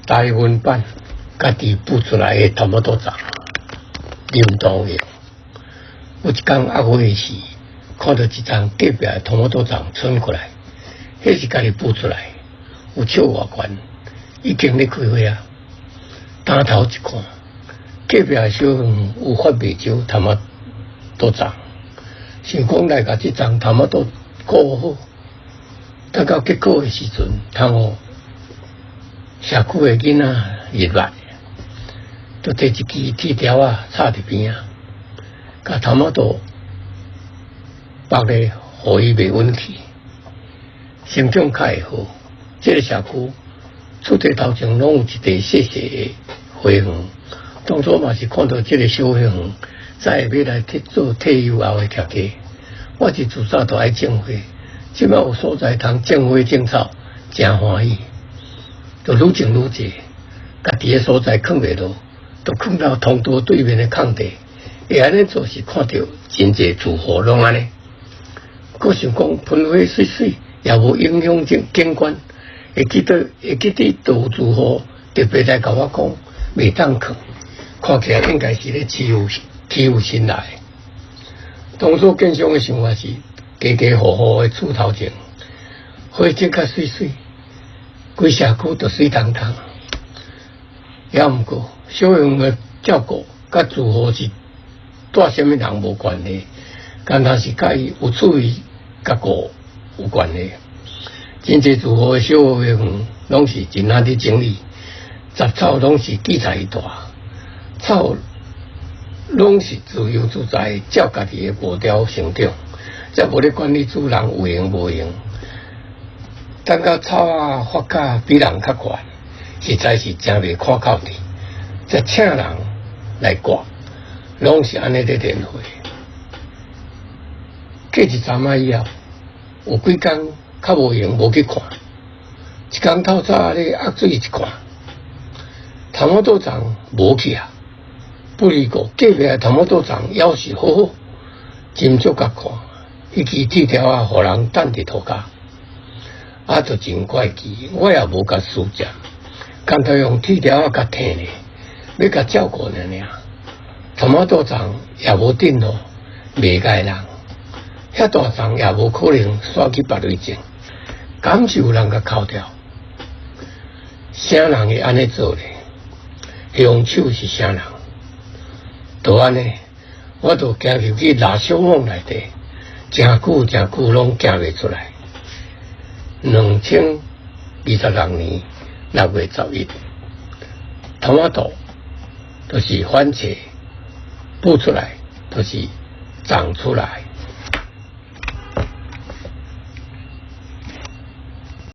台文版家己譜出來的頭毛肚粽，林東榮。有一工壓花時，看著一叢隔壁的頭毛肚粽賰過來，彼是家己譜出來，有尺外懸，已經咧開花啊。擔頭一看，隔壁的小園有發袂少頭毛肚粽，想講來共這叢頭毛肚顧好，等到結果的時陣，通予社區的囡仔入來，就提一支鐵條仔插佇邊仔，共頭毛肚縛咧，予伊袂穩去，成長較會好。這个社區厝地頭前攏有一塊細細的花園，當初嘛是看著這个小花園，才會欲來去做退休後的徛家。我是自早就愛種花，這擺有所在通種花種草，誠歡喜。就愈種愈濟，家己的所在囥袂落，就囥到通道對面的空地。會按呢做是看著真濟住戶攏按呢，閣想講噴花媠媠，也無影響景景觀。會記得就有住戶特別來共我講，袂當囥，看起來應該是咧欺負欺負新來。當初建商的想法是，家家戶戶的厝頭前，花種較媠媠，規社區都媠當當。也毋過，小園的照顧佮住戶是蹛啥物人無關係，敢若是佮伊有趣味佮顧有關係。真濟住戶的小花園攏是真難佇整理，雜草攏是薊在一大，草攏是自由自在照家己的步調成長，才無咧管理主人有閒無閒。等到草仔發甲比人較懸，實在是誠袂看口的，才請人來割，攏是按呢咧連回。過一陣仔以後，有幾工較無閒無去看，一工透早咧壓水一看，頭毛肚粽無去啊！不離過隔壁的頭毛肚粽猶是好好，斟酌共看，彼支鐵條仔予人擲佇塗跤，啊，就真怪奇，我也無共私占，干焦用鐵條仔共提咧，欲共照顧爾爾，頭毛肚粽也無振落，袂共人，遐大叢也無可能徙去別位種，敢是有人共摳掉？啥人會按呢做咧？兇手是啥人？就按呢，我就行入去垃圾桶內底，誠久誠久攏行袂出來。2026年6月11，頭毛肚就是番茄，孵出來就是長出來。